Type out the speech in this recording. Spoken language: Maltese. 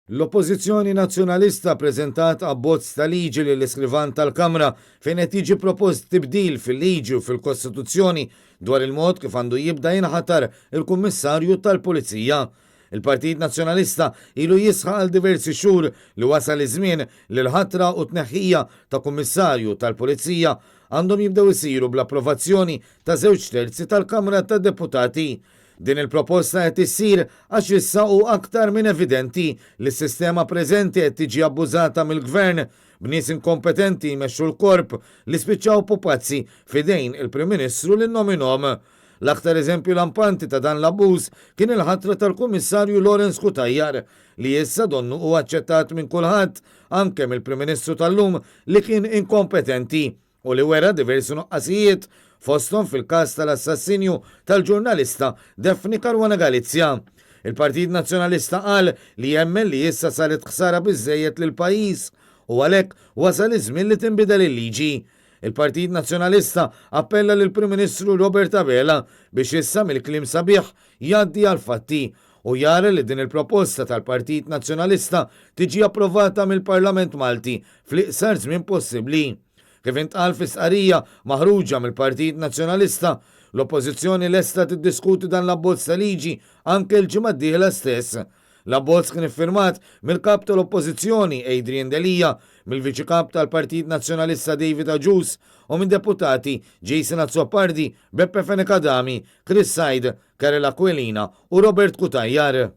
L-Oppożizzjoni Nazzjonalista ppreżentat abbozz ta' liġi lill-Iskrivan tal-Kamra fejn qed jiġi propost tibdil fil-liġi u fil-Kostituzzjoni dwar il-mod kif għandu jibda jinħatar il-Kummissarju tal-Pulizija. Il-Partit Nazzjonalista ilu jisħaq għal diversi xhur li wasal iż-żmien li l-ħatra u t-tneħħija ta' Kummissarju tal-Pulizija għandhom jibdew isiru bl-approvazzjoni ta' żewġ terzi tal-Kamra tad-Deputati. Din il-proposta qed issir għax issa hu aktar minn evidenti li s-sistema preżenti qed tiġi abbużata mill-Gvern b'nies inkompetenti jmexxu l-Korp li spiċċaw pupazzi f'idejn il-Prim Ministru li nnominhom. L-aktar eżempju lampanti ta' dan l-abbuż kien il-ħatra tal-Kummissarju Lawrence Cutajar li issa donnu hu aċċettat minn kulħadd anke mill-Prim Ministru tal-lum li kien inkompetenti. u li wera diversi nuqqasijiet, fosthom fil-każ tal-assassinju tal-ġurnalista Daphne Caruana Galizia. Il-Partit Nazzjonalista qal li jemmen li issa saret ħsara biżżejjed lill-pajjiż u għalhekk wasal iż-żmien li tinbidel il-liġi. Il-Partit Nazzjonalista appella lill-Prim Ministru Robert Abela biex issa mill-kliem sabiħ jgħaddi għall-fatti u jara li din il-proposta tal-Partit Nazzjonalista tiġi approvata mill-Parlament Malti fl-iqsar żmien possibbli. Kif intqal fi stqarrija maħruġa mill-Partit Nazzjonalista, l-Oppożizzjoni lesta tiddiskuti dan l-abbozz ta' liġi anke l-ġimgħa d-dieħla stess. L-abbozz kien iffirmat mill-Kap tal-Oppożizzjoni Adrian Delia, mill-Viċi Kap tal-Partit Nazzjonalista David Agius u minn deputati Jason Azzopardi, Beppe Fenech Adami, Chris Said, Karel Aquilina u Robert Cutajar.